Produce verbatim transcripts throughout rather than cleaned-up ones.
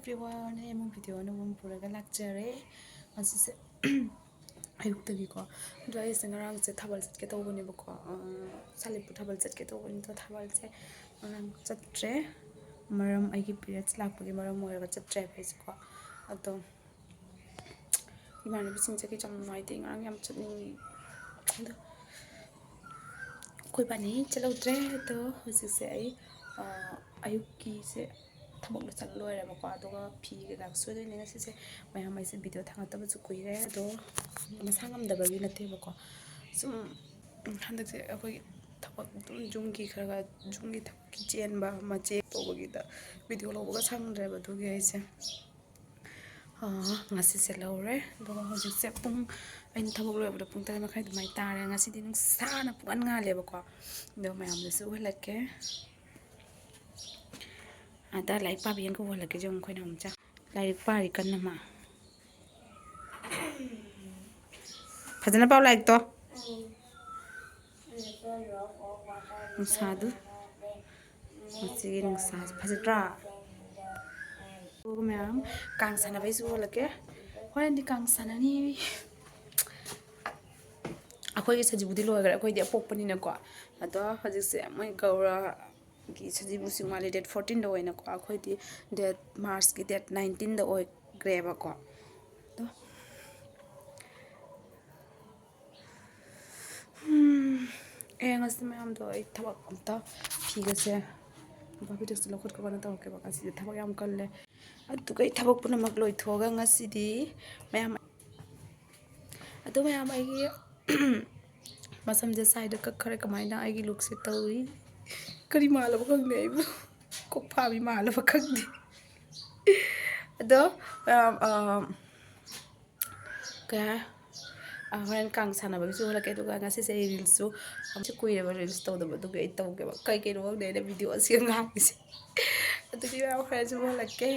Everyone, ꯑꯩ ꯑꯃꯨꯛ video ꯑꯅꯧꯕ ꯑꯃ ꯄꯨꯔꯒ ꯂꯥꯛꯆꯔꯦ꯫ ꯉꯁꯤꯁꯦ ꯑꯌꯨꯛꯇꯒꯤꯀꯣ, ꯑꯗꯣ ꯑꯩꯁꯦ ꯉꯔꯥꯡꯁꯦ ꯊꯥꯕꯜ ꯆꯠꯀꯦ ꯇꯧꯕꯅꯦꯕꯀꯣ, ꯑ, ꯁꯥꯂꯤꯄꯨꯔ ꯊꯥꯕꯜ ꯆꯠꯀꯦ ꯇꯧꯕꯅꯤ, ꯑꯗꯣ ꯊꯥꯕꯜꯁꯦ ꯉꯔꯥꯡ ꯆꯠꯇ꯭ꯔꯦ꯫ ꯃꯔꯝ, ꯑꯩꯒꯤ periods ꯂꯥꯛꯄꯒꯤ ꯃꯔꯝ ꯑꯣꯏꯔꯒ ꯆꯠꯇ꯭ꯔꯦꯕ ꯑꯩꯁꯦꯀꯣ꯫ ꯑꯗꯣ ꯏꯃꯥꯟꯅꯕꯤꯁꯤꯡ ꯆꯠꯈꯤ ꯌꯥꯝ ꯅꯨꯡꯉꯥꯏꯇꯦ, ꯉꯔꯥꯡ ꯌꯥꯝ ꯆꯠꯅꯤꯡꯉꯤ꯫ ꯑꯗꯣ ꯑꯩꯈꯣꯏ ꯏꯕꯥꯅꯤ ꯆꯠꯍꯧꯗ꯭ꯔꯦ꯫ ꯑꯗꯣ ꯍꯧꯖꯤꯛꯁꯦ ꯑꯩ, ꯑ, ꯑꯌꯨꯛꯀꯤꯁꯦ ꯊꯕꯛ ꯂꯣꯏꯁꯤꯜ ꯂꯣꯏꯔꯦꯕꯀꯣ, ꯑꯗꯨꯒ ꯐꯤ ꯀꯩꯀꯥ ꯁꯨꯗꯣꯏꯅꯦ ꯉꯁꯤꯁꯦ꯫ ꯃꯌꯥꯝ ꯑꯩꯁꯦ video ꯊꯥꯒꯠꯇꯕꯁꯨ ꯀꯨꯏꯔꯦ, ꯑꯗꯣ ꯃꯁꯥ ꯉꯝꯗꯕꯒꯤ ꯅꯠꯇꯦꯕꯀꯣ, ꯁꯨꯝ ꯍꯟꯗꯛꯁꯦ ꯑꯩꯈꯣꯏ ꯊꯕꯛ ꯑꯗꯨꯝ ꯌꯨꯝꯒꯤ ꯈꯔ ꯈꯔ, ꯌꯨꯝꯒꯤ ꯊꯕꯛꯀꯤ ꯆꯦꯟꯕ ꯃꯆꯦ ꯇꯧꯕꯒꯤꯗ video ꯂꯧꯕꯒ ꯁꯪꯗ꯭ꯔꯦꯕ, ꯑꯗꯨꯒꯤ ꯑꯩꯁꯦ, ꯑ, ꯉꯁꯤꯁꯦ ꯂꯧꯔꯦ꯫ ꯑꯗꯨꯒ ꯍꯧꯖꯤꯛꯁꯦ ꯄꯨꯡ, ꯑꯩꯅ ꯊꯕꯛ ꯂꯣꯏꯕꯗ ꯄꯨꯡ ꯇꯔꯦꯠ ꯃꯈꯥꯏ ꯑꯗꯨꯃꯥꯏꯅ ꯇꯥꯔꯦ꯫ ꯉꯁꯤꯗꯤ ꯅꯨꯡꯁꯥꯅ ꯄꯨꯡꯉꯥꯟ ꯉꯥꯜꯂꯦꯕꯀꯣ, ꯑꯗꯣ ꯃꯌꯥꯝꯗꯁꯨ ꯎꯍꯜꯂꯛꯀꯦ꯫ ꯑꯗ ꯂꯥꯏꯔꯤꯛ ꯄꯥꯕꯤ ꯑꯃꯒ ꯎꯍꯜꯂꯛꯀꯦ, ꯌꯦꯡꯉꯨ ꯑꯩꯈꯣꯏꯅ ꯑꯃꯨꯛ ꯆꯥ-, ꯂꯥꯏꯔꯤꯛ ꯄꯥꯔꯤ ꯀꯟꯅ ꯃꯥ꯫ ꯐꯖꯅ ꯄꯥꯎ ꯂꯥꯏꯔꯤꯛꯇꯣ꯫ ꯅꯨꯡꯁꯥꯗꯨ, ꯃꯁꯤꯒꯤ ꯅꯨꯡꯁꯥꯁꯦ ꯐꯖꯗ꯭ꯔꯥ? ꯑꯗꯨꯒ ꯃꯌꯥꯝ ꯀꯥꯡ ꯁꯥꯟꯅꯕꯩꯁꯨ ꯎꯍꯜꯂꯛꯀꯦ꯫ ꯍꯣꯔꯦꯟꯗꯤ ꯀꯥꯡ ꯁꯥꯟꯅꯅꯤ꯫ ꯑꯩꯈꯣꯏꯒꯤ ꯁꯖꯤꯕꯨꯗꯤ ꯂꯣꯏꯈ꯭ꯔꯦ, ꯑꯩꯈꯣꯏꯗꯤ ꯑꯄꯣꯛꯄꯅꯤꯅꯀꯣ꯫ ꯑꯗꯣ ꯍꯧꯖꯤꯛꯁꯦ ꯃꯣꯏ ꯒꯧꯔꯒꯤ ꯁꯖꯤꯕꯨ ꯆꯤꯡ ꯃꯥꯜꯂꯤ, date fourteenꯗ ꯑꯣꯏꯅꯀꯣ꯫ ꯑꯩꯈꯣꯏꯗꯤ date, Marchꯀꯤ date nineteenꯗ ꯑꯣꯏꯈ꯭ꯔꯦꯕꯀꯣ꯫ ꯑꯗꯣ ꯎꯝ, ꯑꯦ, ꯉꯁꯤ ꯃꯌꯥꯝꯗꯣ ꯑꯩ ꯊꯕꯛ ꯑꯝꯇ, ꯐꯤꯒꯁꯦ ꯕꯥꯕꯤꯗꯁꯨ ꯂꯧꯈꯠꯈꯣ ꯀꯥꯏꯅ ꯇꯧꯔꯛꯀꯦꯕ꯫ ꯉꯁꯤꯗꯤ ꯊꯕꯛ ꯌꯥꯝ ꯀꯜꯂꯦ꯫ ꯑꯗꯨꯒ ꯑꯩ ꯊꯕꯛ ꯄꯨꯝꯅꯃꯛ ꯂꯣꯏꯊꯣꯛꯑꯒ ꯉꯁꯤꯗꯤ ꯃꯌꯥꯝ, ꯑꯗꯣ ꯃꯌꯥꯝ ꯑꯩꯒꯤ ꯃꯁꯝꯁꯦ ꯁꯥꯏꯗ ꯀꯛꯈꯔꯦ꯫ ꯀꯃꯥꯏꯅ ꯑꯩꯒꯤ lookꯁꯦ ꯇꯧꯏ? ꯀꯔꯤ ꯃꯥꯜꯂꯕ ꯈꯪꯗꯦ ꯑꯩꯕꯨ꯫ ꯀꯣꯛꯐꯥꯕꯤ ꯃꯥꯜꯂꯕ ꯈꯪꯗꯦ꯫ ꯑꯗꯣ, ꯑ, ꯑ, ꯀꯩ ꯍꯥꯏ-, ꯑ, ꯍꯣꯔꯦꯟ ꯀꯥꯡ ꯁꯥꯟꯅꯕꯒꯤꯁꯨ ꯎꯍꯜꯂꯛꯀꯦ꯫ ꯑꯗꯨꯒ ꯉꯁꯤꯁꯦ ꯑꯩ reelsꯁꯨ, ꯌꯥꯝ ꯀꯨꯏꯔꯦꯕ reels ꯇꯧꯗꯕ, ꯑꯗꯨꯒꯤ ꯑꯩ ꯇꯧꯒꯦꯕ꯫ ꯀꯩ ꯀꯩꯅꯣ ꯈꯪꯗꯦ ꯑꯩꯅ video ꯑꯁꯤ ꯉꯥꯡꯉꯤꯁꯦ꯫ ꯑꯗꯨꯗꯤ ꯃꯌꯥꯝ ꯍꯣꯔꯦꯟꯁꯨ ꯎꯍꯜꯂꯛꯀꯦ꯫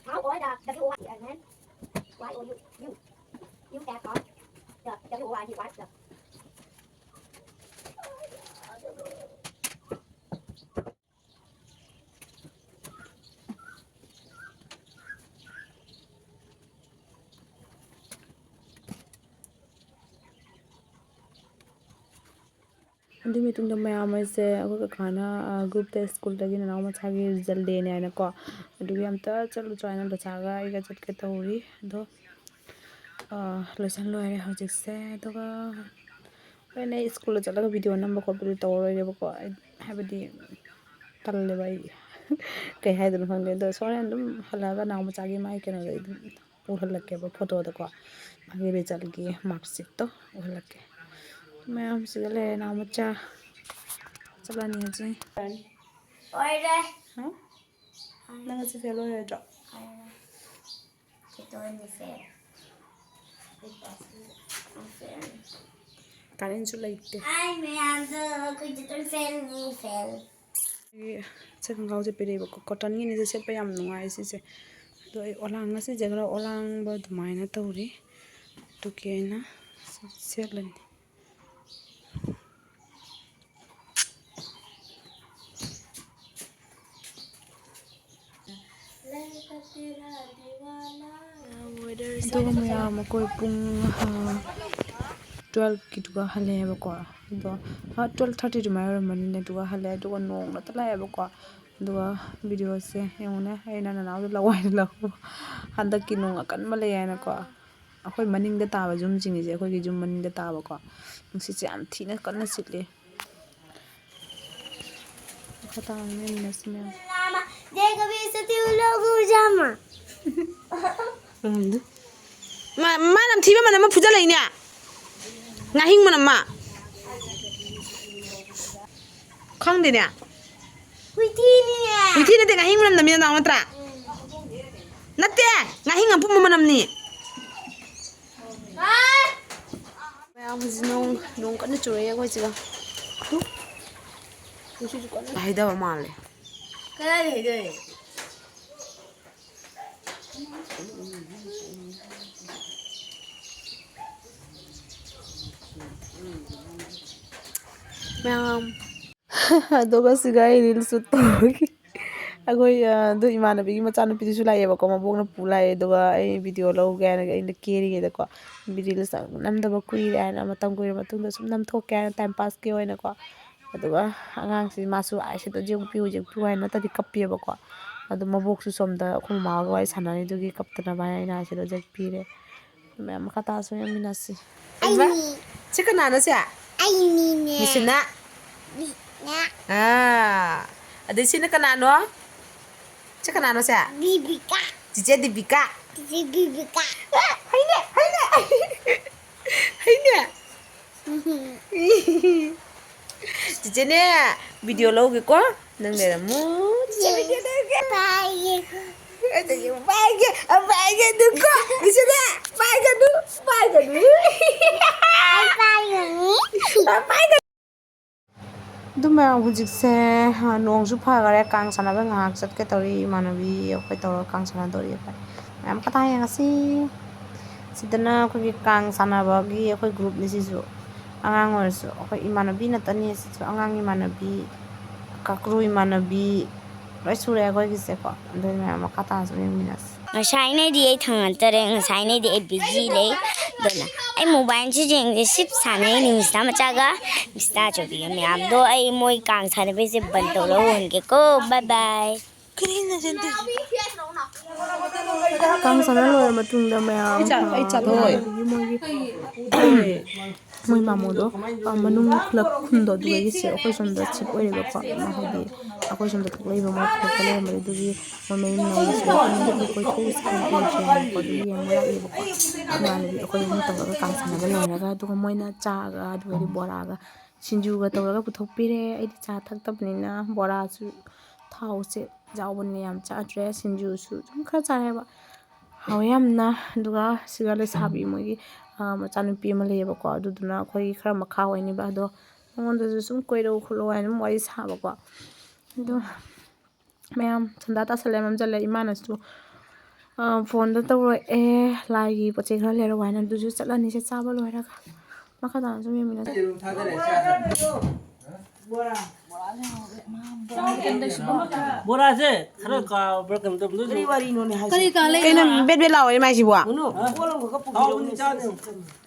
How or the W O Y and then Y O U. U. U that or the W O Y and Y. ꯑꯗꯨꯒꯤ ꯃꯇꯨꯡꯗ ꯃꯌꯥꯝ ꯑꯩꯁꯦ ꯑꯩꯈꯣꯏ ꯀꯀꯥꯅ, ꯑ, ꯒ꯭ꯔꯨꯞꯇ ꯁ꯭ꯀꯨꯜꯗꯒꯤ ꯅꯅꯥꯎ ꯃꯆꯥꯒꯤ ꯔꯤꯖꯜ ꯗꯦꯅꯦ ꯍꯥꯏꯅꯀꯣ, ꯑꯗꯨꯒꯤ ꯑꯝꯇ ꯆꯠꯂꯨꯆꯣ ꯍꯥꯏꯅ ꯗꯗꯥꯒ ꯑꯩꯒ ꯆꯠꯀꯦ ꯇꯧꯔꯤ꯫ ꯑꯗꯣ, ꯑ, ꯂꯣꯏꯁꯟ ꯂꯣꯏꯔꯦ ꯍꯧꯖꯤꯛꯁꯦ꯫ ꯑꯗꯨꯒ ꯍꯣꯔꯦꯟ ꯑꯩ ꯁ꯭ꯀꯨꯜꯗ ꯆꯠꯂꯒ ꯚꯤꯗꯤꯑꯣ ꯅꯝꯕ ꯈꯣꯠꯄꯗꯤ ꯇꯧꯔꯔꯣꯏꯒꯦꯕꯀꯣ꯫ ꯑꯩ, ꯍꯥꯏꯕꯗꯤ, ꯇꯜꯂꯦꯕ ꯑꯩ꯫ ꯀꯩ ꯍꯥꯏꯗꯣꯏꯅꯣ ꯈꯪꯗꯦ꯫ ꯑꯗꯣ ꯍꯣꯔꯦꯟ ꯑꯗꯨꯝ ꯍꯜꯂꯛꯑꯒ ꯅꯅꯥꯎ ꯃꯆꯥꯒꯤ ꯃꯥꯒꯤ ꯀꯩꯅꯣꯗꯣ ꯑꯩ ꯑꯗꯨꯝ ꯎꯍꯜꯂꯛꯀꯦꯕ ꯐꯣꯇꯣꯗꯀꯣ, ꯃꯥꯒꯤ ꯔꯤꯖꯜꯒꯤ ꯃꯥꯔꯛꯁꯤꯠꯇꯣ ꯎꯍꯜꯂꯛꯀꯦ꯫ ꯃꯌꯥꯝꯁꯤꯒ ꯂꯩꯔꯦ, ꯅꯥꯎ ꯃꯆꯥ ꯆꯠꯂꯅꯤ ꯍꯧꯖꯤꯛ꯫ ꯑꯣꯏꯔꯦ꯫ ꯍꯥ? ꯅꯪ ꯉꯁꯤ ꯐꯦꯜ ꯑꯣꯏꯔꯣꯏꯗ꯭ꯔꯣ? ꯑꯣꯏꯔꯦ꯫ ꯈꯤꯇꯪꯗꯤ ꯐꯦꯜ꯫ ꯀꯥꯔꯦꯟꯁꯨ ꯂꯩꯇꯦ꯫ ꯑꯩ ꯃꯌꯥꯝꯗ ꯑꯩꯈꯣꯏ ꯈꯤꯇꯪ ꯐꯦꯜꯅꯤ, ꯐꯦꯜ꯫ ꯑꯩ ꯁꯤ ꯈꯣꯡꯒ꯭ꯔꯥꯎꯁꯦ ꯄꯤꯔꯛꯑꯦꯕꯀꯣ, ꯀꯣꯇꯟꯒꯤꯅꯤꯁꯦ, ꯁꯦꯠꯄ ꯌꯥꯝ ꯅꯨꯡꯉꯥꯏ ꯁꯤꯁꯦ꯫ ꯑꯗꯣ ꯑꯩ ꯑꯣꯂꯥꯡ, ꯉꯁꯤꯁꯦ ꯈꯔ ꯑꯣꯂꯥꯡꯕ ꯑꯗꯨꯃꯥꯏꯅ ꯇꯧꯔꯤ꯫ ꯑꯗꯨꯒꯤ ꯑꯩꯅ ꯁꯤ ꯁꯦꯠꯂꯅꯤ꯫ ꯑꯗꯨꯒ ꯃꯌꯥꯝ ꯑꯩꯈꯣꯏ ꯄꯨꯡ, ꯑ, ꯇꯨꯋꯦꯜꯐꯀꯤꯗꯨꯒ ꯍꯜꯂꯛꯑꯦꯕꯀꯣ꯫ ꯑꯗꯣ, ꯑ, ꯇꯨꯋꯦꯜꯐ ꯊꯥꯔꯇꯤ ꯑꯗꯨꯃꯥꯏꯅ ꯑꯣꯏꯔꯝꯃꯅꯤꯅꯦ꯫ ꯑꯗꯨꯒ ꯍꯜꯂꯛꯑꯦ, ꯑꯗꯨꯒ ꯅꯣꯡ ꯉꯥꯛꯇ ꯂꯥꯛꯑꯦꯕꯀꯣ꯫ ꯑꯗꯨꯒ ꯚꯤꯗꯤꯑꯣꯁꯦ ꯌꯦꯡꯉꯨꯅꯦ, ꯑꯩꯅ ꯅꯅꯥꯎꯗ ꯂꯋꯥꯏꯗ ꯂꯧ-, ꯍꯟꯗꯛꯀꯤ ꯅꯣꯡ ꯑꯀꯟꯕ ꯂꯩ ꯍꯥꯏꯅꯀꯣ꯫ ꯑꯩꯈꯣꯏ ꯃꯅꯤꯡꯗ ꯇꯥꯕ ꯌꯨꯝꯁꯤꯡꯁꯦ, ꯑꯩꯈꯣꯏꯒꯤ ꯌꯨꯝ ꯃꯅꯤꯡꯗ ꯇꯥꯕꯀꯣ꯫ ꯅꯨꯡꯁꯤꯠꯁꯦ ꯌꯥꯝ ꯊꯤꯅ ꯀꯟꯅ ꯁꯤꯠꯂꯤ꯫ ꯈꯇꯥꯡꯅꯦ ꯃꯤꯅꯁꯤ ꯃꯌꯥꯝ꯫ ꯃꯥ, ꯃꯥ ꯅꯝꯊꯤꯕ ꯃꯅꯝ ꯑꯃ ꯐꯨꯖꯜꯂꯛꯏꯅꯦ꯫ ꯉꯥꯍꯤꯡ ꯃꯅꯝ ꯑꯃ꯫ ꯈꯪꯗꯦꯅꯦ꯫ ꯍꯨꯏꯊꯤꯅꯤꯅꯦ꯫ ꯍꯨꯏꯊꯤ ꯅꯠꯇꯦ, ꯉꯥꯍꯤꯡ ꯃꯅꯝ ꯅꯝꯃꯤ ꯅꯅꯥꯎ ꯅꯠꯇ꯭ꯔꯥ? ꯅꯠꯇꯦ, ꯉꯥꯍꯤꯡ ꯑꯄꯨꯝꯕ ꯃꯅꯝꯅꯤ꯫ ꯃꯌꯥꯝ ꯍꯧꯖꯤꯛ ꯅꯣꯡ, ꯅꯣꯡ ꯀꯟꯅ ꯆꯨꯔꯛꯑꯦ ꯑꯩꯈꯣꯏ ꯁꯤꯒ꯫ ꯅꯨꯡꯁꯤꯠꯁꯨ ꯀꯟꯅ ꯍꯩꯊꯕ ꯃꯥꯜꯂꯦ꯫ ꯀꯗꯥꯏꯗ ꯍꯩꯊꯩ? ꯃꯌꯥꯝ꯫ ꯑꯗꯨꯒ ꯁꯤꯒ ꯑꯩ reel shoot ꯇꯧꯕꯒꯤ ꯑꯩꯈꯣꯏ, ꯑ, ꯑꯗꯨ ꯏꯃꯥꯟꯅꯕꯤꯒꯤ ꯃꯆꯥꯅꯨꯄꯤꯗꯨꯁꯨ ꯂꯥꯛꯑꯦꯕꯀꯣ, ꯃꯕꯣꯛꯅ ꯄꯨ ꯂꯥꯛꯑꯦ꯫ ꯑꯗꯨꯒ ꯑꯩ video ꯂꯧꯒꯦ ꯍꯥꯏꯅ ꯑꯩꯅ ꯀꯦꯔꯤꯉꯩꯗꯀꯣ, video ꯁꯨꯝ ꯅꯝꯗꯕ ꯀꯨꯏꯔꯦ ꯍꯥꯏꯅ, ꯃꯇꯝ ꯀꯨꯏꯔ ꯃꯇꯨꯡꯗ ꯁꯨꯝ ꯅꯝꯊꯣꯛꯀꯦ ꯍꯥꯏꯅ time pass ꯀꯤ ꯑꯣꯏꯅꯀꯣ꯫ ꯑꯗꯨꯒ ꯑꯉꯥꯡꯁꯤ ꯃꯥꯁꯨ eyeshadow ꯌꯦꯛꯄꯤꯌꯨ, ꯌꯦꯛꯄꯤꯌꯨ ꯍꯥꯏꯅ ꯅꯠꯇ꯭ꯔꯗꯤ ꯀꯞꯄꯦꯕꯀꯣ꯫ ꯑꯗꯨ ꯃꯕꯣꯛꯁꯨ ꯁꯣꯝꯗ ꯑꯩꯈꯣꯏ ꯃꯃꯥꯒ ꯋꯥꯔꯤ ꯁꯥꯟꯅꯔꯤꯗꯨꯒꯤ ꯀꯞꯇꯅꯕ ꯍꯥꯏꯅ ꯑꯩꯅ eyeshadow ꯌꯦꯛꯄꯤꯔꯦ꯫ ꯃꯌꯥꯝ ꯃꯈꯥ ꯇꯥꯁꯨ ꯌꯦꯡꯃꯤꯟꯅꯁꯤ꯫ ꯑꯩꯅꯤ꯫ ꯁꯤ ꯀꯅꯥꯅꯣ ꯁꯦ? ꯑꯩꯅꯤꯅꯦ꯫ ꯃꯤꯁꯤꯅ? ꯃꯤꯅ꯫ ꯑꯥ꯫ ꯑꯗꯩ ꯁꯤꯅ ꯀꯅꯥꯅꯣ? ꯁꯤ ꯀꯅꯥꯅꯣ ꯁꯦ? ꯗꯤꯕꯤꯀꯥ꯫ ꯆꯤꯆꯦ ꯗꯤꯕꯤꯀꯥ꯫ ꯆꯤꯆꯦ ꯗꯤꯕꯤꯀꯥ꯫ ꯍꯩꯅꯦ, ꯍꯩꯅꯦ꯫ ꯍꯩꯅꯦ꯫ ꯆꯤꯆꯦꯅꯦ, video ꯂꯧꯒꯦꯀꯣ꯫ ꯅꯪ ꯂꯩꯔꯝꯃꯨ꯫ ꯆꯤꯆꯦ video ꯂꯧꯒꯦ꯫ ꯄꯥꯏꯒꯦ꯫ ꯑꯗꯒꯤ ꯄꯥꯏꯒꯦ, ꯑ, ꯄꯥꯏꯒꯦ ꯑꯗꯨꯀꯣ꯫ ꯆꯤꯆꯦꯅꯦ, ꯄꯥꯏꯒꯅꯨ, ꯄꯥꯏꯒꯅꯨ꯫ ꯑꯩ ꯄꯥꯏꯒꯅꯤ꯫ ꯑ, ꯄꯥꯏꯒꯅꯨ꯫ ꯑꯗꯨ ꯃꯌꯥꯝ ꯍꯧꯖꯤꯛꯁꯦ, ꯑ, ꯅꯣꯡꯁꯨ ꯐꯈꯔꯦ, ꯀꯥꯡ ꯁꯥꯟꯅꯕ ꯉꯥꯏꯍꯥꯛ ꯆꯠꯀꯦ ꯇꯧꯔꯤ꯫ ꯏꯃꯥꯟꯅꯕꯤ ꯑꯩꯈꯣꯏ ꯇꯧꯔꯒ ꯀꯥꯡ ꯁꯥꯟꯅꯗꯧꯔꯤ ꯑꯩꯈꯣꯏ꯫ ꯃꯌꯥꯝ ꯀꯗꯥꯏ ꯌꯦꯡꯉꯁꯤ꯫ ꯁꯤꯗꯅ ꯑꯩꯈꯣꯏꯒꯤ ꯀꯥꯡ ꯁꯥꯟꯅꯕꯒꯤ ꯑꯩꯈꯣꯏ group ꯅꯤ ꯁꯤꯁꯨ꯫ ꯑꯉꯥꯡ ꯑꯣꯏꯔꯁꯨ ꯑꯩꯈꯣꯏ ꯏꯃꯥꯟꯅꯕꯤ ꯉꯥꯛꯇꯅꯤ ꯁꯤꯁꯨ꯫ ꯑꯉꯥꯡ ꯏꯃꯥꯟꯅꯕꯤ, ꯀꯀ꯭ꯔꯨ ꯏꯃꯥꯟꯅꯕꯤ, ꯂꯣꯏ ꯁꯨꯔꯦ ꯑꯩꯈꯣꯏꯒꯤꯁꯦꯀꯣ꯫ ꯑꯗꯨ ꯃꯌꯥꯝ ꯃꯈꯥ ꯇꯥꯅꯁꯨ ꯌꯦꯡꯃꯤꯟꯅꯁꯤ꯫ ꯉꯁꯥꯏꯅꯩꯗꯤ ꯑꯩ ꯊꯥꯡꯒꯠꯇꯔꯦ, ꯉꯁꯥꯏꯅꯩꯗꯤ ꯑꯩ busy ꯂꯩ꯫ ꯑꯗꯨꯅ ꯑꯩ mobile ꯁꯨ ꯌꯦꯡꯗꯦ, ꯁꯤꯞ ꯁꯥꯟꯅꯩ ꯅꯤꯃꯤꯁꯇꯥ ꯃꯆꯥꯒ ꯃꯤꯁꯇꯥ ꯑꯆꯧꯕꯤꯒ ꯃꯌꯥꯝꯗꯣ꯫ ꯑꯩ ꯃꯣꯏ ꯀꯥꯡ ꯁꯥꯟꯅꯕꯩꯁꯦ ꯕꯟ ꯇꯧꯔ ꯎꯍꯟꯒꯦꯀꯣ꯫ Bye bye꯫ ꯀꯥꯡ ꯁꯥꯟꯅ ꯂꯣꯏꯔ ꯃꯇꯨꯡꯗ ꯃꯌꯥꯝ, ꯑꯩ ꯆꯥ-, ꯑꯩ ꯆꯥꯊꯣꯛꯑꯣꯏ꯫ ꯑꯗꯒꯤ ꯃꯣꯏꯒꯤ ꯃꯣꯏ ꯃꯥꯃꯣꯗꯣ, ꯑ, ꯃꯅꯨꯡ ꯈꯨꯂꯛ ꯈꯨꯟꯗꯣ ꯑꯗꯨꯗꯒꯤ ꯁꯤ ꯑꯩꯈꯣꯏ ꯁꯣꯝꯗ ꯁꯤꯞ ꯑꯣꯏꯔꯦꯕꯀꯣ꯫ ꯃꯥ ꯍꯥꯏꯗꯤ ꯑꯩꯈꯣꯏ ꯁꯣꯝꯗ ꯊꯣꯛꯂꯛꯏꯕ ꯃꯣꯏ ꯈꯨꯂꯛꯇ ꯂꯩꯔꯝꯕꯗꯣ, ꯑꯗꯨꯒꯤ ꯃꯣꯏ ꯃꯌꯨꯝ ꯅꯧꯅ ꯁꯤꯗ ꯑꯩꯈꯣꯏ ꯀꯣꯏꯊꯣꯛꯎꯁꯤ ꯍꯥꯏꯅ ꯀꯧꯔꯛꯑꯦꯕꯀꯣ꯫ ꯑꯗꯨꯒꯤ ꯌꯦꯡꯕ ꯂꯥꯛꯑꯦꯕꯀꯣ꯫ ꯏꯃꯥꯟꯅꯕꯤ ꯑꯩꯈꯣꯏ ꯑꯍꯨꯝ ꯇꯧꯔꯒ ꯀꯥꯡ ꯁꯥꯟꯅꯕ ꯂꯣꯏꯔꯒ, ꯑꯗꯨꯒ ꯃꯣꯏꯅ ꯆꯥꯒ ꯑꯗꯨꯒꯗꯤ ꯕꯣꯔꯥꯒ ꯁꯤꯡꯖꯨꯒ ꯇꯧꯔꯒ ꯄꯨꯊꯣꯛꯄꯤꯔꯦ꯫ ꯑꯩꯗꯤ ꯆꯥ ꯊꯛꯇꯕꯅꯤꯅ ꯕꯣꯔꯥꯁꯨ ꯊꯥꯎꯁꯦ ꯌꯥꯎꯕꯅꯤꯅ ꯌꯥꯝ ꯆꯥꯗ꯭ꯔꯦ꯫ ꯁꯤꯡꯖꯨꯁꯨ ꯑꯗꯨꯝ ꯈꯔ ꯆꯥꯔꯦꯕ꯫ ꯍꯥꯎꯋꯦ ꯌꯥꯝꯅ꯫ ꯑꯗꯨꯒ ꯁꯤꯒ ꯂꯩꯁꯥꯕꯤ ꯃꯣꯏꯒꯤ, ꯑ, ꯃꯆꯥꯅꯨꯄꯤ ꯑꯃ ꯂꯩꯌꯦꯕꯀꯣ꯫ ꯑꯗꯨꯗꯨꯅ ꯑꯩꯈꯣꯏꯒꯤ ꯈꯔ ꯃꯈꯥ ꯑꯣꯏꯅꯦꯕ꯫ ꯑꯗꯣ ꯃꯉꯣꯟꯗꯁꯨ ꯁꯨꯝ ꯀꯣꯏꯔꯛꯎ ꯈꯣꯠꯂꯛꯎ ꯍꯥꯏꯅ ꯑꯗꯨꯝ ꯋꯥꯔꯤ ꯁꯥꯕꯀꯣ꯫ ꯑꯗꯣ ꯃꯌꯥꯝ ꯁꯟꯗꯥ ꯇꯥꯁꯜꯂꯦ, ꯃꯝꯁꯤꯜꯂꯦ꯫ ꯏꯃꯥꯅꯁꯨ, ꯑ, ꯐꯣꯟꯗ ꯇꯧꯔꯛꯑꯦ, ꯂꯥꯏꯒꯤ ꯄꯣꯠ ꯆꯩ ꯈꯔ ꯂꯩꯔꯛꯑꯣ ꯍꯥꯏꯅ꯫ ꯑꯗꯨꯁꯨ ꯆꯠꯂꯅꯤꯁꯦ ꯆꯥꯕ ꯂꯣꯏꯔꯒ꯫ ꯃꯈꯥ ꯇꯥꯅꯁꯨ ꯌꯦꯡꯃꯤꯟꯅꯁꯦ꯫ ꯕꯣꯔꯥꯁꯦ ꯈꯔ ꯀꯥꯕ꯭ꯔꯥ ꯀꯩꯅꯣ ꯇꯧꯕꯗꯣ꯫ ꯀꯔꯤ ꯋꯥꯔꯤꯅꯣꯅꯦ ꯍꯥꯏꯁꯦ? ꯀꯔꯤ ꯀꯥ ꯂꯩ? ꯀꯩꯅꯣ ꯕꯦꯠ ꯕꯦꯠ ꯂꯥꯎꯔꯤ ꯃꯥꯏꯁꯤꯕꯣ? ꯍꯥꯎꯅꯤ ꯆꯥꯅꯤ꯫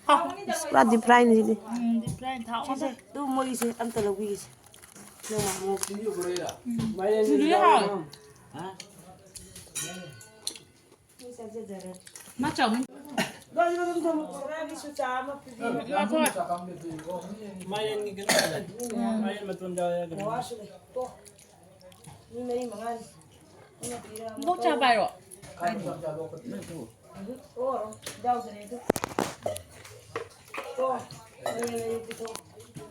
ꯑꯁ, ꯄꯨꯔꯥ ꯗꯤꯞ ꯐ꯭ꯔꯥꯏꯅꯤ ꯁꯤꯗꯤ꯫ ꯎꯝ, ꯗꯤꯞ ꯐ꯭ꯔꯥꯏ ꯊꯥꯎ ꯁꯦ, ꯁꯦ, ꯑꯗꯨ ꯃꯣꯏꯒꯤꯁꯦ ꯑꯝꯇ ꯂꯧꯕꯤꯒꯦꯁꯦ꯫ ꯃꯥꯏꯔꯦꯟ ꯁꯤꯡꯖꯨꯗꯤ ꯍꯥꯎꯋꯦ꯫ ꯍꯥ? ꯃꯥ ꯆꯥꯎꯅꯤ꯫ ꯃꯥꯏꯔꯦꯟꯒꯤ ꯀꯩꯅꯣ ꯇꯧꯋꯦ꯫ ꯃꯥꯏꯔꯦꯟ ꯃꯇꯣꯟ ꯌꯥꯎꯋꯦ ꯍꯥꯏꯗꯨꯅꯤ꯫ ꯃꯤ ꯃꯔꯤ ꯃꯉꯥꯅꯤ꯫ ꯏꯕꯣꯛ ꯆꯥ ꯄꯥꯏꯔꯣ꯫ ꯑꯣ, ꯌꯥꯎꯗ꯭ꯔꯦ ꯑꯗꯨ꯫ ꯑꯣ, ꯂꯩꯔꯦ, ꯂꯩꯔꯦ, ꯄꯤꯊꯣꯛ꯫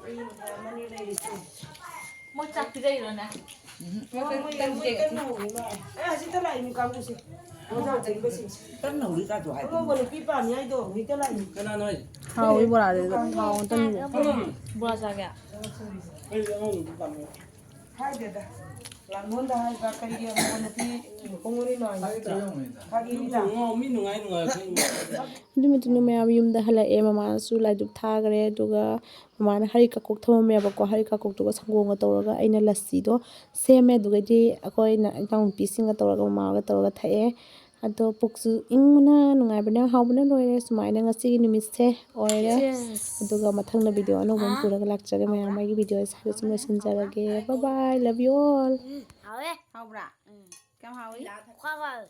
ꯃꯤ ꯃꯉꯥ, ꯃꯔꯤ ꯂꯩꯔꯦ, ꯁꯦ꯫ ꯃꯣꯏ ꯆꯥꯛ ꯄꯤꯖꯩꯔꯣꯅꯦ? ꯃꯣꯏ, ꯃꯣꯏ ꯀꯟꯅ ꯍꯧꯔꯤ ꯃꯥꯜꯂꯦ꯫ ꯑꯦ, ꯑꯁꯤ ꯇꯂꯥꯏꯅꯤ ꯀꯥꯡꯕꯨꯁꯦ꯫ ꯃꯣꯖꯥ ꯆꯦꯟꯕꯁꯤꯡꯁꯦ꯫ ꯀꯟꯅ ꯍꯧꯔꯤ ꯀꯥꯗꯣ ꯍꯥꯏꯗꯤ꯫ ꯑꯉꯧꯕ ꯅꯨꯄꯤ ꯄꯥꯝꯃꯤ ꯍꯥꯏꯗꯣ, ꯍꯧꯖꯤꯛ ꯇꯂꯥꯏꯅꯤ꯫ ꯀꯅꯥꯅꯣ ꯍꯥꯏꯁꯦ? ꯍꯥꯎꯋꯤ ꯕꯣꯔꯥꯗꯨ, ꯍꯥꯎ ꯇꯟꯗꯨ꯫ ꯕꯣꯔꯥ ꯆꯥꯒꯦ? ꯑꯩꯗꯤ ꯑꯉꯧꯕ ꯅꯨꯄꯤ ꯄꯥꯝꯃꯦ꯫ ꯍꯥꯏꯗꯦꯗ꯫ ꯂꯥꯡꯒꯣꯜꯗ ꯍꯥꯏꯕ ꯀꯔꯤꯒꯤ ꯑꯃꯨꯛ ꯅꯨꯄꯤ ꯈꯣꯡꯉꯨꯔꯤꯅꯣ ꯍꯥꯏꯕ? ꯐꯥꯒꯤꯅꯤꯗ꯫ ꯃꯤ ꯅꯨꯡꯉꯥꯏ ꯅꯨꯡꯉꯥꯏ ꯈꯪꯉꯤ꯫ ꯑꯗꯨꯒꯤ ꯃꯇꯨꯡꯗ ꯃꯌꯥꯝ ꯌꯨꯝꯗ ꯍꯜꯂꯛꯑꯦ꯫ ꯃꯃꯥꯁꯨ ꯂꯥꯏꯗꯨꯛ ꯊꯥꯈ꯭ꯔꯦ꯫ ꯑꯗꯨꯒ ꯃꯃꯥꯅ ꯍꯔꯤ ꯀꯥꯀꯣꯛ ꯊꯝꯃꯝꯃꯦꯕꯀꯣ꯫ ꯍꯔꯤ ꯀꯥꯀꯣꯛꯇꯨꯒ ꯁꯪꯒꯣꯝꯒ ꯇꯧꯔꯒ ꯑꯩꯅ ꯂꯁꯤꯗꯣ ꯁꯦꯝꯃꯦ꯫ ꯑꯗꯨꯒꯗꯤ ꯑꯩꯈꯣꯏꯅ ꯏꯅꯥꯎꯅꯨꯄꯤꯁꯤꯡꯒ ꯇꯧꯔꯒ ꯃꯃꯥꯒ ꯇꯧꯔꯒ ꯊꯛꯑꯦ꯫ ꯑꯗꯣ ꯄꯨꯛꯁꯨ ꯏꯪꯕꯅ, ꯅꯨꯡꯉꯥꯏꯕꯅ, ꯍꯥꯎꯕꯅ ꯂꯣꯏꯔꯦ꯫ ꯁꯨꯃꯥꯏꯅ ꯉꯁꯤꯒꯤ ꯅꯨꯃꯤꯠꯁꯦ ꯑꯣꯏꯔꯦ꯫ Yes. ꯑꯗꯨꯒ ꯃꯊꯪꯗ ꯚꯤꯗꯤꯑꯣ ꯑꯅꯧꯕ ꯑꯃ ꯄꯨꯔꯒ ꯂꯥꯛꯆꯒꯦ꯫ ꯃꯌꯥꯝ ꯑꯩꯒꯤ ꯚꯤꯗꯤꯑꯣꯁꯦ ꯁ꯭ꯋꯥꯏꯗ ꯁꯨꯝ ꯂꯣꯏꯁꯤꯟꯖꯔꯒꯦ꯫ Bye bye, love you all. ꯎꯝ, ꯍꯥꯎꯋꯦ꯫ ꯍꯥꯎꯕ꯭ꯔꯥ? ꯎꯝ꯫ ꯀꯌꯥꯝ ꯍꯥꯎꯏ? ꯈ꯭ꯋꯥꯏ ꯍꯥꯎꯋꯦ꯫